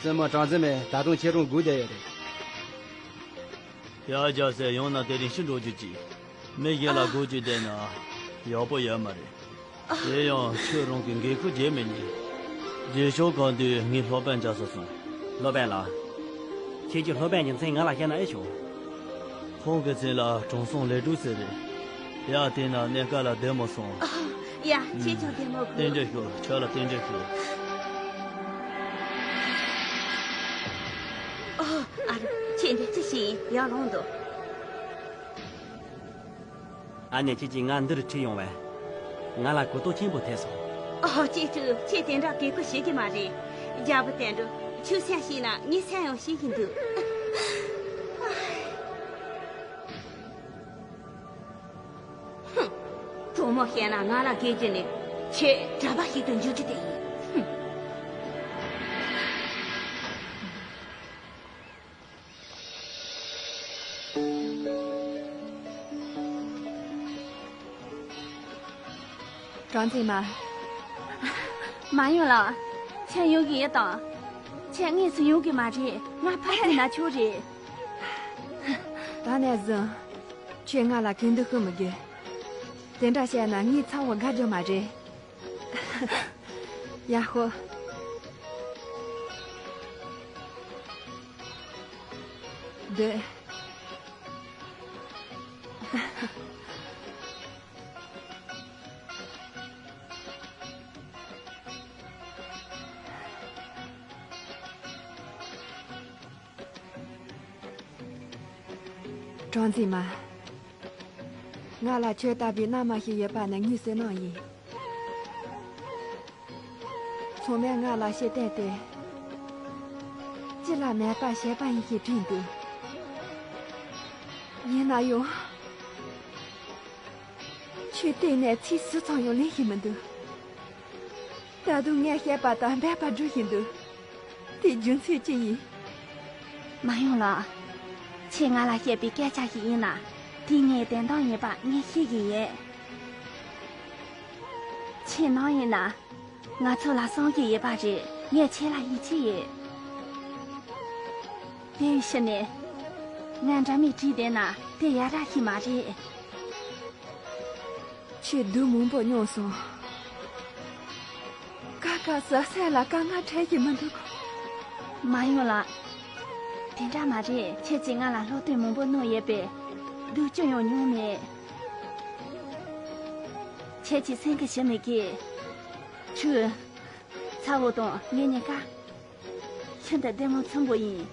བཙུན་མོ་གྲངས་འཛིན་མས་ད་དུང་ཁྱེད་རང་སྒུག་བསྡད་ཡོད་རེད། ཡ། རྒྱལ་སྲས། ཡང་ན་དེ་རིང་ཕྱིར་འགྲོ་རྒྱུ་ཅིག་མི་གཞན་ལ་ཨ། སྒུག་བྱས་བསྡད་ན་ཡག་པོ་ཡོད་མ་རེད། དེ་ཡང་ཁྱོད་རང་གི་འགན་ཁུར་བརྗེད་མི་ཉན། རྗེས་ཕྱོགས་གང་དུས་ངའི་སློབ་དཔོན་མཇལ་ས་སོང་། སློབ་དཔོན་ལགས། ཁྱེད་ཀྱི་སློབ་དཔོན་གྱི་མཚན་ང་ལ་བཤད་ན་ཨེ་ཆོག་ཁོང་གི་མཚན་ལ་དྲང་སྲོང་ལེགས་གྲུབ་ཟེར་རེད། ཡ། དེས་ན་གནས་སྐབས་ལ་བདེ་མོ་སོང་། ཨ། ཡ། ཁྱེད་ཀྱང་བདེ་མོ་དགོས། རྟེན་འབྲེལ་ཞུ། ཁྱོད་ལ་རྟེན་འབྲེལ་ཞུ། ཨོ། ཨ་རོ། ཁྱེད་འདི་ཅི་ཞིག་ཡར་ལོངས་འདུག་ཨ་ནེ། ཁྱེད་ཀྱིས་ང་འདིར་ཁྲིད་ཡོང་བས། ང་ལ་གོ་རྟོགས་ཆེན་པོ་ཐེབས་སོང་། ཨོ། གཅེས་ཕྲུག་ཁྱེད་དེ་འདྲ་གི་གུ་བྱེད་ཀྱི་མ་རེད། རྒྱལ་པོ་དོན་གྲུབ། ཁྱོད་སེམས་ཤེས་ན་ངས་སེམས་ཡང་ཤེས་ཀྱི་འདུག་ཧུམ། གྲོགས་མོ་བཤད་ན་ང་ལ་དགོས་ཀྱི་ནི་ཁྱེད་གྲྭ་པ་ཞིག་ཏུ་འགྱུར་རྒྱུ་དེ་ཡིན། ཧུམ། གྲངས་འཛིན་མ། མ་ཡོང་ལགས། ཁྱེད་ཡོང་གི་ཡོད་དམ། ཁྱེད་དངོས་སུ་ཡོང་གི་མ་རེད། ང་ཕར་ཕུད་ན་ཆོག་རེད། ད་ནས་བཟུང་ཁྱོད་ང་ལ་གུས་འདུད་ཞུ་མི་དགོས། དེ་འདྲ་བྱས་ན་ངའི་ཚ་བོ་དགའ་རྒྱུ་མ་རེད། ཡ་ཧོ། སྡོད། གྲངས་འཛིན་མ། ང་ལ་ཁྱོད་ལྟ་བུའི་མནའ་མ་ཞིག་ཡོད་པ་ནི་ངས་བསོད་ནམས་ཡིན། ཚང་མས་ང་ལ་ཤེས་བསྟན་ཏེ། ཅི་ལ་མེད་པ་བྱས་པ་ཡིན་ཞེས་དྲིས་འདུག་ཡིན་ན་ཡང་། ཁྱོད་གཏན་ནས་ཚིག་ཟུར་ཙམ་ཡང་ལེན་ཞིག་མི་འདུག་ད་དུང་ངས་བཤད་པ་དང་འབད་པ་སྒྲུབ་བཞིན་འདུག་དེའི་རྒྱུ་མཚན་ཅི་ཡིན། མ་ཡོང་ལགས། ཁྱེད་ང་ལ་བཤད་པའི་སྐད་ཆ་ཞིག་ཡིན་ན། དེ་ངའི་བདེན་དོན་ཡིན་པ་ངས་ཤེས་ཀྱི་ཡོད། ཁྱེད་ནང་ཡིན་ན། ང་ཚོ་ལ་བསམ་གྱི་ཡོད་པ་རེད། ངས་ཁྱེད་ལ་ཡིད་ཆེས་ཡོད། དེ་ཡི་ཕྱིར་ནས། ང་འདྲ་མིན་བྲིས་བསྡད་ན་དེ་ཡག་ར་ཞིག་མ་རེད། ཁྱོད་སྡུག་མང་པོ་མྱོང་སོང་། སྐབས་སྐབས་སུ་སེམས་ལ་དཀའ་ངལ་འཕྲད་ཀྱི་མི་འདུག་མ་ཡོང་ལགས། དེ་འདྲ་མ་རེད། ཁྱེད་ཀྱིས་ང་ལ་བསླུ་བྲིད་མང་པོ་གནང་ཡོད་པས། སྡུག་ཅུང་ཡང་མྱོང་མེད། ཁྱེད་ཀྱིས་སེམས་ཁུར་བྱེད་མི་དགོས། ཁྱོད། ཚ་བོ་དང་ངེད་གཉིས་ཀ་ཤིན་ཏུ་བདེ་མོ་འཚམ་པོ་ཡིན།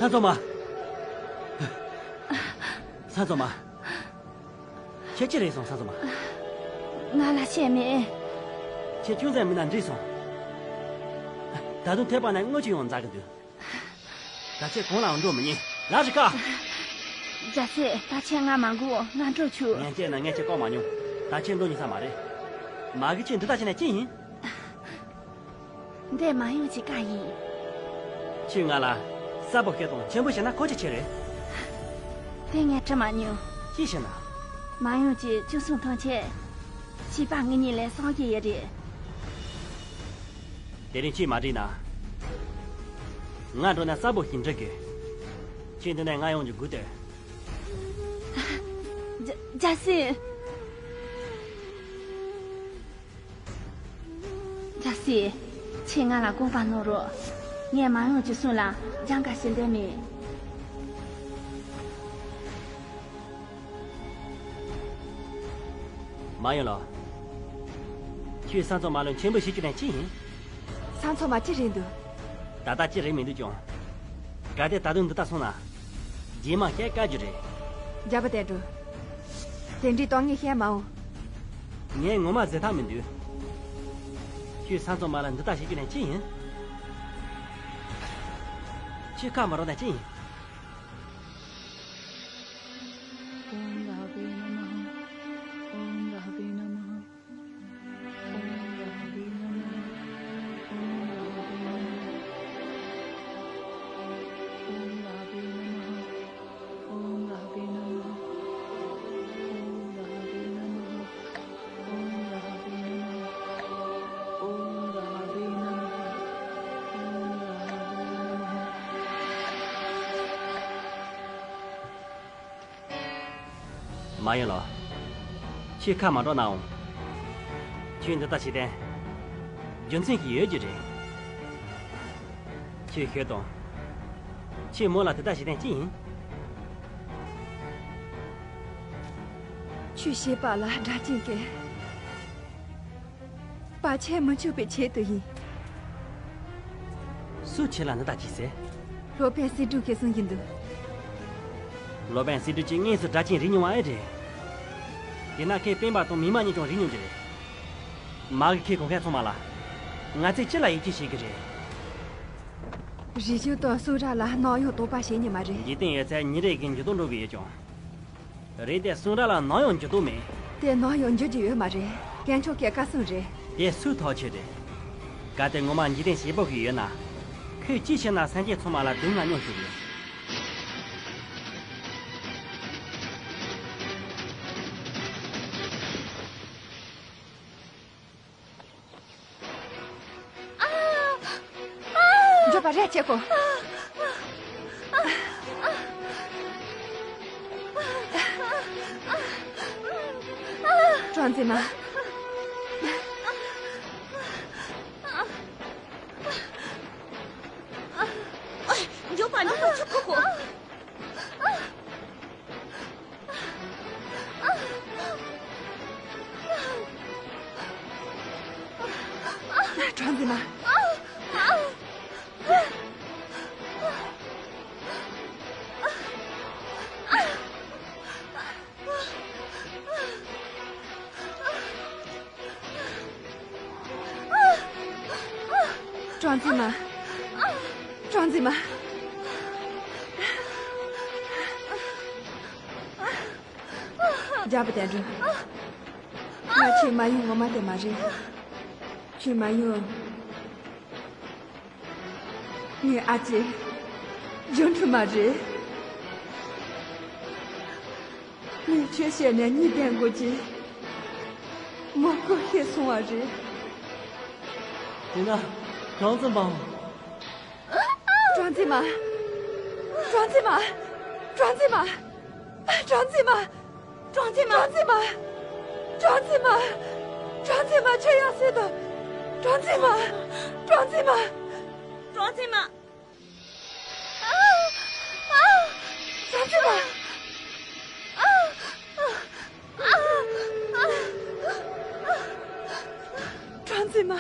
ཚ་ཚོ་མ། ཚ་ཚོ་མ། ཁྱེད་ཅི་རེད་སོང་། ཚ་ཚོ་མ། ང་ལ་བཤད་མེད། ཁྱེད་ཅུང་ཟད་མིན་ན་འགྲིག་སོང་། ད་དུང་ཐེག་པ་ན་དངུལ་ཅིག་ཡོང་མཛད་གི་འདུག་ད་ཁྱེད་གང་ལའང་འགྲོ་མི་ཉན། ལ་རི་ཀ་རྒྱལ་སྲས། ད་ཁྱེད་ང་མ་འགུག་ང་འགྲོ་ཆུག་ངས་བལྟས་ན་ངས་ཁྱེད་བཀག་མ་མྱོང་། ད་ཁྱེད་འགྲོ་ཉན་ས་མ་རེད། མ་གི་ཁྱེད་འདི་ལྟ་བྱས་ན་ཅི་ཡིན། འདི་མ་ཡོང་ཅིག་ག་ཡིན། ཁྱོས་ང་ལ་གསལ་པོ་བཤད་དང་། ཆེན་པོ་བཤད་ན་ཁོ་ཅི་ཆེ་རེད། དེ་ངས་དྲི་མ་མྱོང་། ཅི་བཤད་ན། མ་ཡོང་ཅིག་ཅུང་སུན་ཐང་ཆད། བྱིས་པ་ངེད་གཉིས་ལས་སངས་རྒྱས་ཡོད་རེད། དེ་རིང་ཁྱོས་མ་འགྲིག་ན། ང་འགྲོ་ན་གསལ་པོ་ཞིག་འགྲིག་གི། ཁྱོད་འདི་ནས་ང་ཡོང་རྒྱུ་སྒུག་སྡོད། རྒྱ་རྒྱལ་སྲས། སྲས། ཁྱེད་ང་ལ་དགོངས་པ་གནང་རོགས། ངས་མ་ཡུམ་གྱི་གསུང་ལ་སྦྱང་ག་བྱེད་འདོད་མེད། མ་ཡུམ་ལགས། ཁྱོད་ས་མཚོ་མ་ལ་མཆན་འབུལ་བྱེད་རྒྱུ་དེ་ཅི་ཡིན། ས་མཚོ་མ་ཅི་རེད་འདུག་ད་ལྟ་ཅི་རེད་མི་འདུག་ཀྱང་། གལ་ཏེ་ད་དུང་འདི་ལྟར་སོང་ན། རྗེས་མ་བཤད་དཀའ་རྒྱུ་རེད། རྒྱལ་པོ་དོན་གྲུབ། དེ་འདྲའི་གཏམ་ངས་བཤད་མ་འོང་། ངས་ངོ་མ་བཟོད་ཐབས་མི་འདུག་ཁྱོད་ས་མཚོ་མ་ལ་འདི་ལྟར་བྱེད་རྒྱུ་དེ་ཅི་ཡིན། ཁྱོད་ཁ་མ་རོག་དེ་ཅི་ཡིན། ཨོཾ་རཱ་ཧུ་ན་མ་ཧཱ། ཨོཾ་རཱ་ཧུ་ན་མ་ཧཱ། ཨོཾ་རཱ་ཧུ་ན་མ་ཧཱ། ཨོཾ་རཱ་ཧུ་ན་མ་ཧཱ། ཨོཾ་རཱ་ཧུ་ན་མ་ཧཱ། ཨོཾ་རཱ་ཧུ་ན་མ་ཧཱ། ཨོཾ་རཱ་ཧུ་ན་མ་ཧཱ། ཨོཾ་རཱ་ཧུ་ན་མ་ཧཱ། ཨོཾ་རཱ་ཧུ་ན་མ་ཧཱ། ཨོཾ་རཱ་ཧུ་ན་མ་ཧཱ། མ་ཡུམ་ལགས། ཁྱོད་ཁ་མ་འགྲོ་གནང་འོང་། ཁྱོད་འདི་ལྟར་བྱེད་དོན་རྒྱུ་མཚན་ཞིག་ཡོད་རྒྱུ་རེད། ཁྱོད་ཤོད་དང་། ཁྱོད་མོ་ལ་དེ་ལྟར་བྱེད་དོན་ཅི་ཡིན། ཁྱོད་བྱེད་པ་ལ་སྒྲ་གཅན་སྐད། བར་ཆད་མི་འཇུག་པའི་ཆེད་དུ་ཡིན། སུས་ཁྱེད་ལ་འདི་ལྟར་བྱས་ཟེར། སློབ་དཔོན་སེ་འབྲུ་གིས་གསུངས་ཀྱི་འདུག་སློབ་དཔོན་སེ་འབྲུ་གྱིས་དངོས་སུ་སྒྲ་གཅན་རིག་མྱོང་བ་ཨེ་རེད། དེས་ན་ཁོས་སྤེན་པ་དང་མིག་དམར་གཉིས་ཀྱང་རིག་མྱོང་གི་རེད། མ་གི་ཁོས་གོ་མཁན་ཚང་མ་ལ། ང་ཚོས་ཅི་ལ་ཡིད་ཆེས་བྱེད་ཀྱི་རེད། རི་ཆུ་དང་སུ་ར་ལ་ནམ་ཡང་དོགས་པ་བྱེད་ཉན་མ་རེད། འཇིག་རྟེན་ཡོད་ཚད་ཉིན་རེ་བཞིན་འགྱུར་ལྡོག་འགྲོ་གི་ཡོད་ཀྱང་། རེད་དེ་སུ་ར་ལ་ནམ་ཡང་འགྱུར་ལྡོག་མེད། དེ་ནམ་ཡང་འགྱུར་རྒྱུ་ཡོད་མ་རེད། དཀོན་མཆོག་གི་བཀའ་གསུང་རེད། དེ་སུའི་ཐག་ཆོད་རེད། གལ་ཏེ་ངོ་མ་འཇིག་རྟེན་བྱེད་པོ་ཞིག་ཡོད་ན། ཁོས་ཅི་བྱས་ན་སེམས་ཅན་ཚང་མ་ལ་སྡུག་བསྔལ་མྱོང་ཞུགས་ཡོད། མགྱོགས་པ་རེད་བྱེད་དགོས། གྲོང་འཛིན་མ། མགྱོགས་པ་མགྱོགས་པ་ཆུ་ཁོ་ཁོ། གྲོང་འཛིན་མ། གྲོང་འཛིན་མ། གྲོང་འཛིན་མ། རྒྱལ་པོ་དོན་གྲུབ། ང་ཁྱོད་མ་ཡུམ་ངོ་མ་དེ་མ་རེད། ཁྱོད་མ་ཡུམ། ངའི་ཨ་ཅེ། སྒྱུ་འཕྲུལ་མ་རེད། ངས་ཁྱོད་བཤད་ནས་གཉིད་ལྡན་དགོས་ཀྱི། མོ་སྐུ་ཤི་སོང་བ་རེད། དེས་ན་གྲོང་འཛིན་མ། གྲོང་འཛིན་མ། གྲོང་འཛིན་མ། གྲོང་འཛིན་མ། གྲོང་འཛིན་མ། གྲོང་འཛིན་མ། གྲོང་འཛིན་མ། གྲོང་འཛིན་མ། ཁྱོད་ཡང་སྲིད་དོ། གྲོང་འཛིན་མ། གྲོང་འཛིན་མ། གྲོང་འཛིན་མ། གྲོང་འཛིན་མ། གྲོང་འཛིན་མ།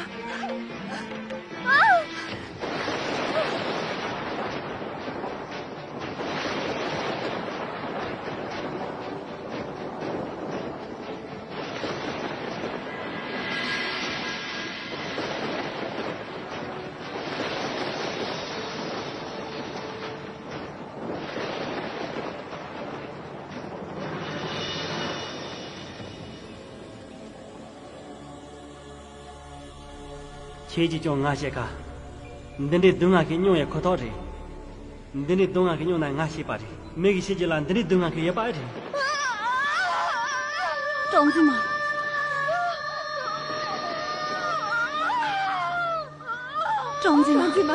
ཁྱེད་ཀྱིས་ཀྱང་ང་བཤད་ཁ། འདི་འདྲའི་སྡུག་བསྔལ་ཞིག་མྱོང་ཡས་ཁོ་ཐག་རེད། འདི་འདྲའི་སྡུག་བསྔལ་ཞིག་མྱོང་ན་ང་ཤེས་པ་རེད། མི་གི་ཤེས་རྒྱུ་ལ་འདི་འདྲའི་སྡུག་བསྔལ་ཞིག་ཡོད་པ་རེད། གྲོང་འཛིན་མ། གྲོང་འཛིན་མ། གྲོང་འཛིན་མ།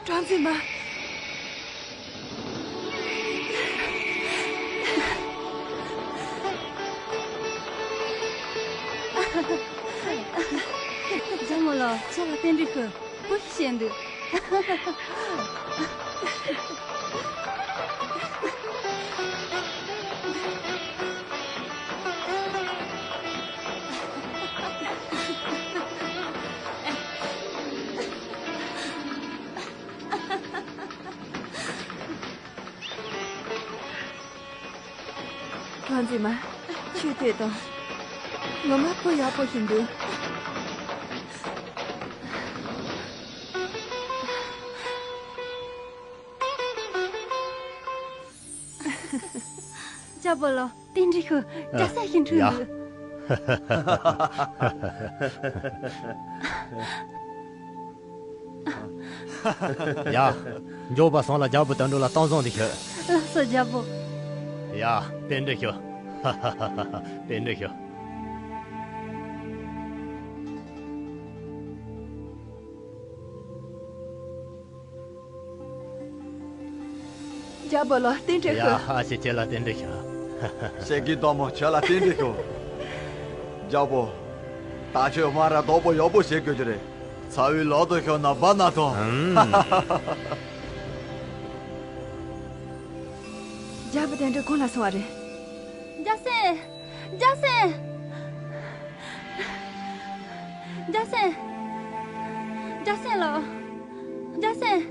གྲོང་འཛིན་མ། ཁྱེད་ལ་རྟེན་འབྲེལ་ཞུ། བུ་ཞིག་བྱས་འདུག་གངས་འཛིན་མ། ཆུ་སྟོད་དང་། ངོ་མ་བུ་ཡག་པོ་ཞིག་འདུག་རྒྱལ་པོ་ལགས། རྟེན་འབྲེལ་ཞུ། རྒྱལ་སྲས་ཞིག་འཁྲུངས་ཡ། འདུག་ཡ། མགྱོགས་པ་སོང་ལ་རྒྱལ་པོ་དོན་གྲུབ་ལ་གཏམ་བཟང་དེ་ཤོད། ལགས་སོ་རྒྱལ་པོ། ཡ། རྟེན་འབྲེལ་ཞུ། རྟེན་འབྲེལ་ཞུ། རྒྱལ་པོ་ལགས། རྟེན་འབྲེལ་ཡ། ཞུ། ཨ་ཞེ། ཁྱེད་ལ་རྟེན་འབྲེལ་ཞུ། ཞེ་གི་དོ་མོ། ཁྱོད་ལ་རྟེན་འབྲེལ་ཞུ། རྒྱལ་པོ། ད་ཁྱོད་མ་ར་རྡོག་པོ་ཡག་པོ་བྱེད་དགོས་ཀྱི་རེད། ཚ་བའི་ལོག་ཏུ་ཤོར་ན་སྦ་ན་ཐོང་། ཨུམ། རྒྱལ་པོ་དོན་གྲུབ་གང་ལ་སོང་བ་རེད། རྒྱལ་སྲས། རྒྱལ་སྲས། རྒྱལ་སྲས། རྒྱལ་སྲས་ལགས། རྒྱལ་སྲས།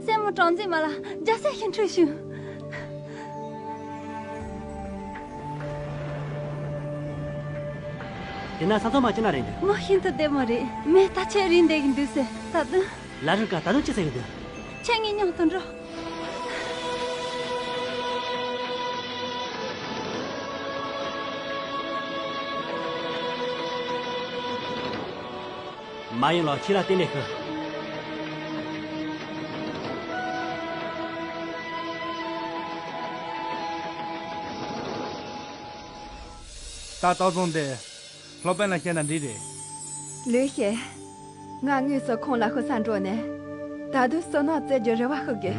སྲས་མོ་གྲངས་འཛིན་མ་ལ་རྒྱལ་སྲས་ཞིག་འཁྲུངས་བྱུང་། དེ་ན་ས་ཚོ་མ་ཅི་ན་རེད་འདུག་མ་ཤིན་ཏུ་བདེ་མོ་རེད། མེ་ད་ཆེ་རིང་བསྡད་ཀྱི་འདུག་ཟེར། ད་དུང་། ལ་རུ་ཀ་ད་དུང་ཅི་ཟེར་གི་འདུག་ཁྱེད་ངའི་མཉམ་དུ་འགྲོ། མ་ཡིན་ལ་ཁྱེད་ལ་བརྟེན་ནས་ཤི། ད་ཏོག་ཙམ་དེ། སློབ་དཔོན་ལ་བཤད་ན་འགྲིག་རེད། ལོས་བཤད། ང་དངོས་སུ་ཁོང་ལ་ཤི་ས་འགྲོ་ནས། ད་དུང་བསོད་ནམས་བཙལ་རྒྱུ་རེ་བ་ཤོད་དགོས།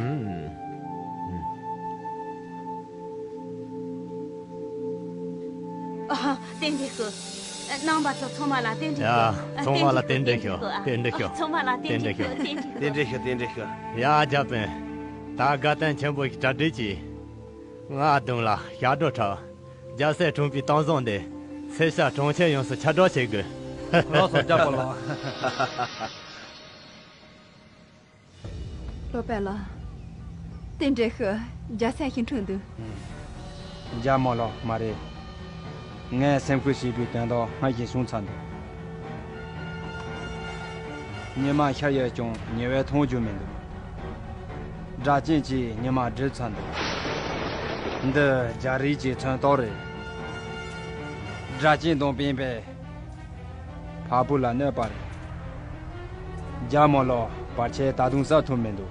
ཨ། རྟེན་འབྲེལ་ཞུ། རྣམ་པ་ཚོ་ཚང་མ་ལ་རྟེན་འབྲེལ་ཞུ། ཡ། ཚང་མ་ལ་རྟེན་འབྲེལ་ཞུ། རྟེན་འབྲེལ་ཞུ། ཚང་མ་ལ་རྟེན་འབྲེལ་ཞུ། རྟེན་འབྲེལ་ཞུ། རྟེན་འབྲེལ་ཞུ། རྟེན་འབྲེལ་ཞུ། ཡ། རྒྱལ་པོ། ད་དགའ་སྟོན་ཆེན་པོ་ཞིག་གྲ་སྒྲིག་གྱིས། ང་གདོང་ལ་ཞག་སྒྲོ་འཁྲབ། རྒྱལ་སྲས་འཁྲུངས་པའི་གཏམ་བཟང་འདི། སེར་ཤ་གྲོང་ཁྱེར་ཡོངས་སུ་ཁྱབ་བསྒྲགས་བྱེད་དགོས། ལགས་སོ་རྒྱལ་པོ་ལགས། སློབ་དཔོན་ལགས། རྟེན་འབྲེལ་ཞུ། རྒྱལ་སྲས་ཞིག་འཁྲུངས་འདུག་རྒྱལ་མོ་ལགས། མ་རེད། ངས་སེམས་ཁུར་བྱས་པའི་དོན་དག་སྔར་བཞིན་བྱུང་ཚར་འདུག་ཉི་མ་ཤར་ཡོད་ཀྱང་ཉི་འོད་མཐོང་རྒྱུ་མི་འདུག་སྒྲ་གཅན་གྱིས་ཉི་མ་བསྒྲིབས་ཚར་འདུག་འདི་རྒྱ་རིགས་ཀྱི་མཚོན་རྟགས་རེད། སྒྲ་གཅན་དང་སྤུན་པས་ཕ་བུ་ལ་གནོད་པ་རེད། རྒྱལ་མོ་ལགས། བར་ཆད་ད་དུང་སེལ་ཐུབ་མི་འདུག་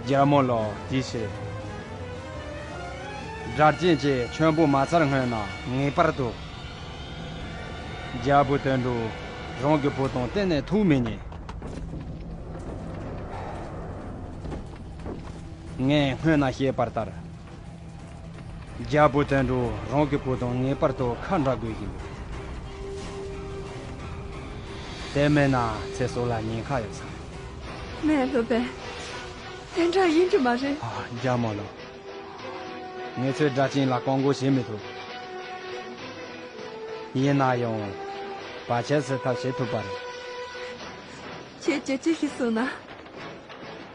རྒྱལ་མོ་ལགས། དེའི་ཕྱིར། སྒྲ་གཅན་གྱིས་ཁྱོད་བུ་མ་ཚར་སྔོན་ན་ངེས་པར་དུ། རྒྱལ་པོ་དོན་གྲུབ་རང་གི་བུ་དང་གཏན་ནས་ཐུག་མི་ཉན། ངས་སྔོན་ན་བཤད་པ་ལྟར། རྒྱལ་པོ་དོན་གྲུབ་རང་གི་བུ་དང་ངེས་པར་དུ་ཁ་འབྲལ་དགོས་ཀྱི་འདུག་དེ་མེད་ན་ཚེ་སྲོག་ལ་ཉེན་ཁ་ཡོད་ས་རེད། མེད། སློབ་དཔོན། དེ་འདྲ་ཡིན་གྱི་མ་རེད། ཨ། རྒྱལ་མོ་ལགས། ངེད་ཚོས་སྒྲ་གཅན་ལ་བཀག་འགོག་བྱེད་མི་ཐུབ། ཡིན་ན་ཡང་། བར་ཆད་སེལ་ཐབས་བྱེད་ཐུབ་པ་རེད། ཁྱེད་ཀྱིས་ཅི་ཞིག་གསུངས་ན།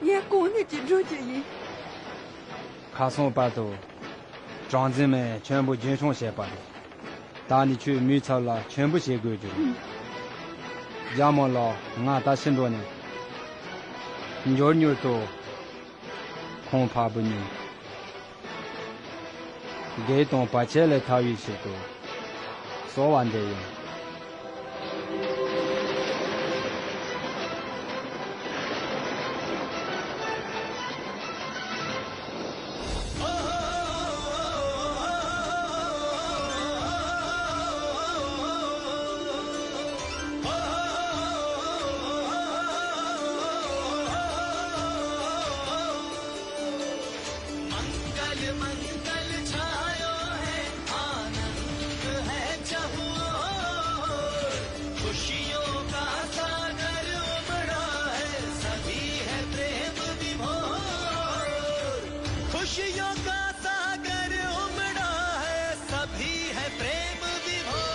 ངས་གང་ནུས་ཀྱིས་སྒྲུབ་རྒྱུ་ཡིན། ཁ་སང་བར་དུ། གྲངས་འཛིན་མས་ཁྱོད་བུ་རྒྱུན་སྲུང་བྱས་པ་རེད། ད་ནི་ཁྱོད་མིའི་ཚབ་ལ་ཁྱོད་བུ་བྱེད་དགོས་རྒྱུ་རེད། རྒྱལ་མོ་ལགས། ང་ད་ཕྱིར་འགྲོ་ནས། མགྱོགས་མྱུར་དུ། ཁོང་ཕ་བུ་གཉིས། བགེགས་དང་བར་ཆད་ལས་ཐར་བའི་ཆེད་དུ། གསོལ་བ་འདེབས་ཡིན། मंगल मंगल छायो है, आनंद है चहुओर। खुशियाँ खुशियों का सागर उमड़ा है, सभी है प्रेम विभोर।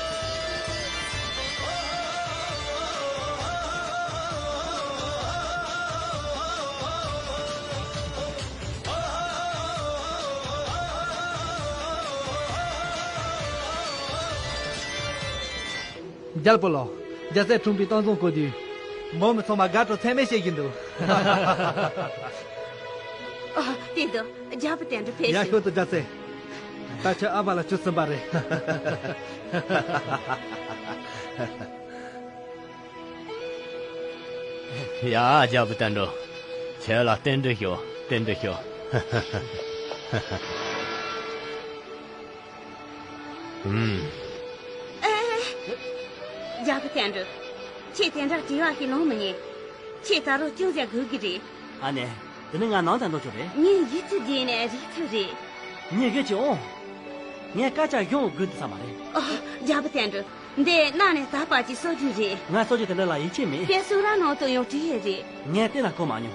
རྒྱལ་པོ་ལགས། རྒྱལ་སྲས་འཁྲུངས་པའི་གཏམ་བཟང་གོ་དུས། འབངས་མི་ཚང་མ་དགའ་སྤྲོ་ཚད་མེད་བྱེད་ཀྱི་འདུག་ཨ། དེ་འདུག་རྒྱལ་པོ་དོན་གྲུབ་ཕེབས་ཡ། ཤོག་ཤོག་ཏུ་རྒྱལ་སྲས། ད་ཁྱོད་ཨ་ཕ་ལ་གྱུར་ཟིན་པ་རེད། ཡ། རྒྱལ་པོ་དོན་གྲུབ། ཁྱོད་ལ་རྟེན་འབྲེལ་ཤོག་རྟེན་འབྲེལ་ཤོག་ཨུམ། ཨེ། རྒྱལ་པོ་དོན་གྲུབ། ཁྱེད་དེ་འདྲ་དྲི་བ་ཞིག་ལངས་མི་ཉན། ཁྱེད་ད་རུང་ཅུང་ཟད་སྒུག་གི་རེད། ཨ་ནེ། དེ་ནི་ང་ནང་དུ་འགྲོ་ཆོག་རེད། ངས་ཡིད་ཀྱི་རྗེས་ནས་རིག་ཐུབ་རེད། ངས་གལ་ཆེ་འོང་། ངས་སྐད་ཆ་གཞུང་དགོས་འདུག་ས་མ་རེད། ཨོ། རྒྱལ་པོ་དོན་གྲུབ། འདི་གནའ་ནས་ད་བར་གྱི་སྲོལ་རྒྱུན་རེད། ང་སྲོལ་རྒྱུན་དེ་འདྲ་ལ་ཡིད་ཆེས་མེད། དེ་གསུང་རབ་ནང་དུ་ཡང་བྲིས་ཡོད་རེད། ངས་བལྟས་ན་གོ་མ་མྱོང་།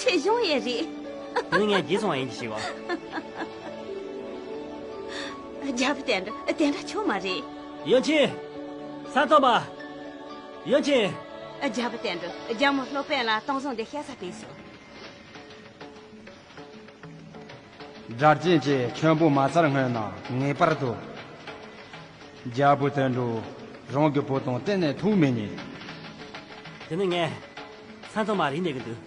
ཆེ་གཞུང་ཡོད་རེད། དེ་ནི་ངས་བརྗེད་སོང་བ་ཡིན་གྱི་ཞིག་བ། རྒྱལ་པོ་དོན་གྲུབ། དེ་འདྲ་ཆོག་མ་རེད། ཡོན་ཆི། ས་མཐོ་མ། ཡོན་ཆི། རྒྱལ་པོ་དོན་གྲུབ། རྒྱལ་མོ་སློབ་དཔོན་ལ་གཏམ་བཟང་འདི་བཤད་ས་ཕེབས་སོང་། སྒྲ་གཅན་གྱི་ཁྱོན་པོ་མ་ཚར་སྔོན་ན་ངེས་པར་དུ། རྒྱལ་པོ་དོན་གྲུབ་རང་གི་བུ་དང་གཏན་ནས་ཐུག་མི་ཉན། དེ་ནི་ངས་ས་མཚམས་མ་རིག་གནས་ཀྱི་འདུག་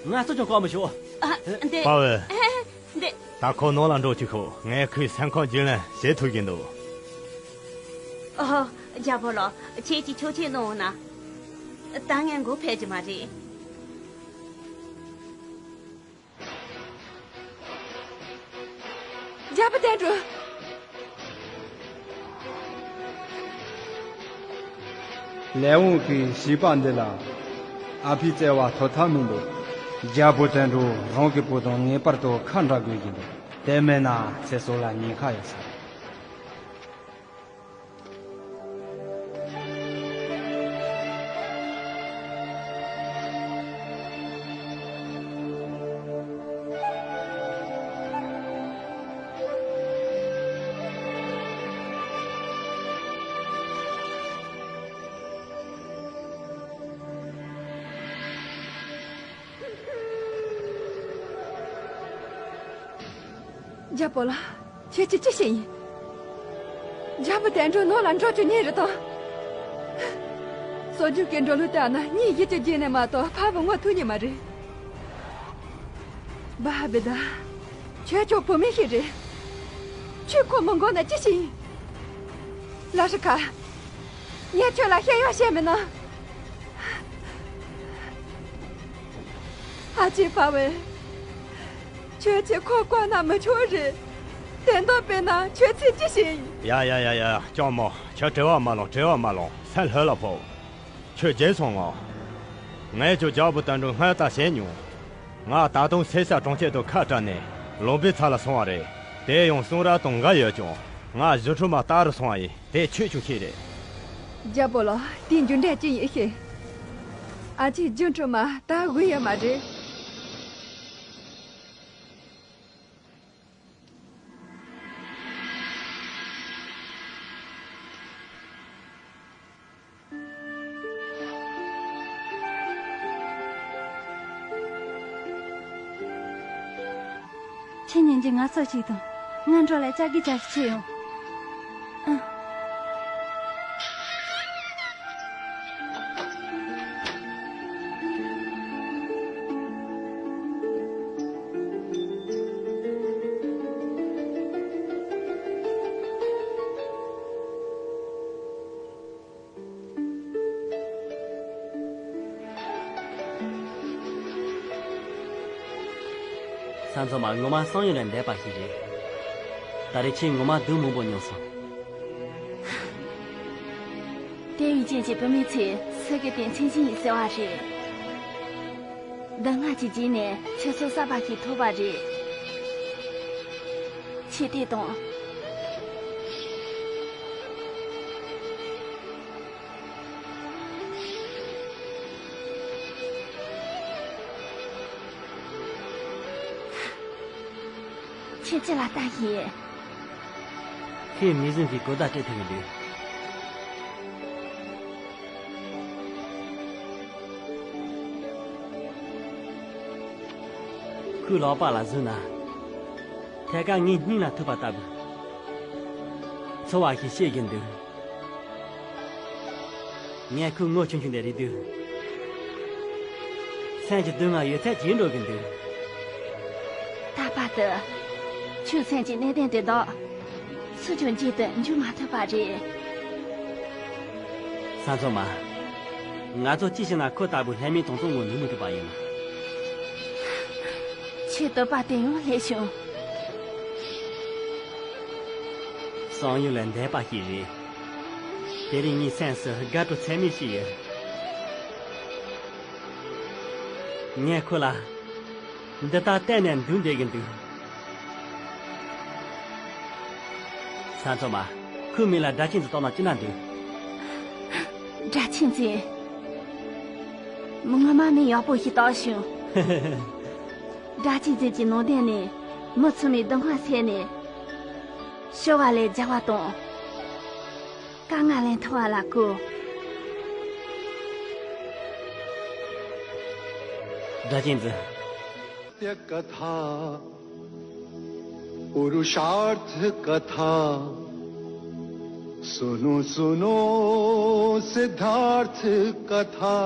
ང་སུ་ཀྱང་བཀག་མི་ཆོག་ཨ། འདི། པ་ཝེ། འདི། ད་ཁོ་ནང་ལ་འགྲོ་ཆུག་ཁོ། ངས་ཁོའི་སེམས་ཁམས་རྒྱུས་ལོན་བྱེད་ཐུབ་ཀྱི་འདུག་ཨོ། རྒྱལ་པོ་ལགས། ཁྱེད་ཀྱིས་ཆོག་མཆན་གནང་འོང་ན། ད་ངས་མགོ་ཕེབས་ཀྱི་མ་རེད། རྒྱལ་པོ་དོན་གྲུབ། ལས་དབང་གིས་བྱིས་པ་འདི་ལ་ཨ་ཕའི་བརྩེ་བ་ཐོབ་ཐབས་མི་འདུག་རྒྱལ་པོ་དོན་གྲུབ་རང་གི་བུ་དང་ངེས་པར་དུ་ཁ་འདྲ་དགོས་ཀྱི་འདུག་དེ་མེད་ན་ཚེ་སྲོག་ལ་ཉེན་ཁ་ཡོད་ས་རེད། རྒྱལ་པོ་ལགས། ཁྱེད་ཀྱིས་ཅི་བྱས་ཡིན། རྒྱལ་པོ་དོན་གྲུབ་ནང་ལ་འགྲོ་རྒྱུ་ཉེ་རེད་དམ། སྲོལ་རྒྱུན་གྱི་འགྲོ་ལུགས་ལྟར་ན་མྱི་ཡིད་ཀྱི་རྗེས་ནས་མ་གཏོགས་ཕར་བུ་ངོ་ཐུག་ཉེ་མ་རེད། བ་བི་ད། ཁྱོད་ཀྱང་བུད་མེད་ཞིག་རེད། ཁྱོས་ཁོ་མི་མགོ་ན་ཅི་ཞིག་ཡིན། ལ་ཧྲི་ཁ། ངས་ཁྱོད་ལ་བཤད་ཡོད་བཤད་མི་ན། ཨ་ཅེ་པ་ཝེ། ཁྱོད་ཀྱིས་ཁོ་བཀོད་ན་མི་ཆོག་རེད། དེ་འདོད་པས་ན་ཁྱོད་ཚིག་ཅི་ཞིག་ཡིན། ཡ་ཡ་ཡ་ཡ། ལྕམ་མོ། ཁྱོད་བྲེལ་བ་མ་ལོངས། བྲེལ་བ་མ་ལོངས། སེམས་ལྷོད་ལ་ཕོབ། ཁྱོད་བརྗེད་སོང་ངོ་། ངས་ཀྱང་རྒྱལ་པོ་དོན་གྲུབ་སྔར་ལྟར་བྱས་མྱོང་། ང་ད་དུང་སེ་ས་གྲོང་ཁྱེར་དུ་ཁ་བྲལ་ནས་ལུང་པའི་ཚལ་ལ་སོང་བ་རེད། དེ་ཡང་གསུང་རབ་དང་འགལ་ཡོད་ཀྱང་ང་གཞུ་ཁྲོད་མ་ལྟ་རུ་སོང་བ་ཡིན། དེ་ཁྱོད་ཀྱང་ཤེས་རེད། རྒྱལ་པོ་ལགས། དེའི་རྒྱུ་འབྲས་ཅི་ཡིན་ཤེས། ཨ་ཅེ་གཞུ་ཁྲོད་མ་ལྟ་དགོས་ཡོད་མ་རེད། ཁྱེད་ཉིན་གྱི་ངལ་གསོ་ཞིག་དང་། ང་འགྲོ་ལ་ལྕགས་ཀྱི་ཅག་ཞིག་ཡོང་། ཨ། ས་མཚོ་མ་ངོ་མ་བསམ་ཡུལ་ལས་འདས་པ་ཞིག་རེད། ད་རེས་ཁྱེད་ངོ་མ་སྡུག་མང་པོ་མྱོང་སོང་། དེ་ཡི་རྐྱེན་གྱིས་བུད་མེད་ཚོས་སུ་གི་དེ་མཚན་ཅན་ཡིན་ཟེར་བ་རེད། ད་སྔར་གྱི་རྗེས་ནས་ཁྱེད་ཚོ་གསར་པ་ཞིག་ཐོབ་པ་རེད། ཁྱེད་དེ་དང་། ཁྱེད་ཅི་ལ་ལྟ་ཡིན། ཁོས་མི་བཟང་གི་གོ་བརྡ་སྤྲད་ཐུབ་ཀྱི་འདུག་ཁོའི་ལག་པ་ལ་བཟུང་ན། ཐད་ཀར་ངའི་སྙིང་ལ་ཐུག་པ་ལྟ་བུ། ཚོར་བ་ཞིག་སྐྱེ་གི་འདུག་ངས་ཁོའི་ངོ་ཆུང་ཆུང་དེ་རིག་དུས། སེམས་ཀྱི་སྡུག་བསྔལ་ཡོད་ཚད་ཇེ་འགྲོ་གི་འདུག་ད་བར་དུ། ཁྱོད་སེམས་ཀྱི་གནད་དོན་དེ་དག་སུས་ཀྱང་བརྗེད་དུ་འཇུག་མ་ཐུབ་པ་རེད། ས་མཚོ་མ། ང་ཚོ་ཅི་བྱས་ན་ཁོ་ལྟ་བུའི་ལྷད་མེད་དྭངས་གཙང་ངང་ནུབ་མི་ཐུབ་པ་ཡིན། ཁྱེད་བསྟོད་པ་དེ་ཡང་ལེགས་བྱུང་། བསམ་ཡུལ་ལས་འདས་པ་ཞིག་རེད། དེ་རིང་ངའི་སེམས་སུ་དགའ་སྤྲོ་ཚད་མེད་ཞིག་ཡོད། ངས་ཁོ་ལ། འདི་ལྟར་བལྟས་ནས་འདུག་བསྡད་ཀྱི་འདུག་ས་མཚོ་མ། ཁོའི་མིང་ལ་སྒྲ་གཅན་འཛིན་བཏགས་ན་ཅི་འདྲ་འདུག་སྒྲ་གཅན་འཛིན། མི་ངོ་མ་མིང་ཡག་པོ་ཞིག་བཏགས་བྱུང་། སྒྲ་གཅན་འཛིན་གྱི་ནང་དོན་ནི། མི་ཚང་མའི་སྡུག་བསྔལ་སེལ་ནས། ཞི་བ་ལས་རྒྱལ་བ་དང་། དཀའ་ངལ་ལས་ཐར་བ་ལ་བཀོད། སྒྲ་གཅན་འཛིན། सत्य कथा पुरुषार्थ कथा सुनो सुनो सिद्धार्थ कथा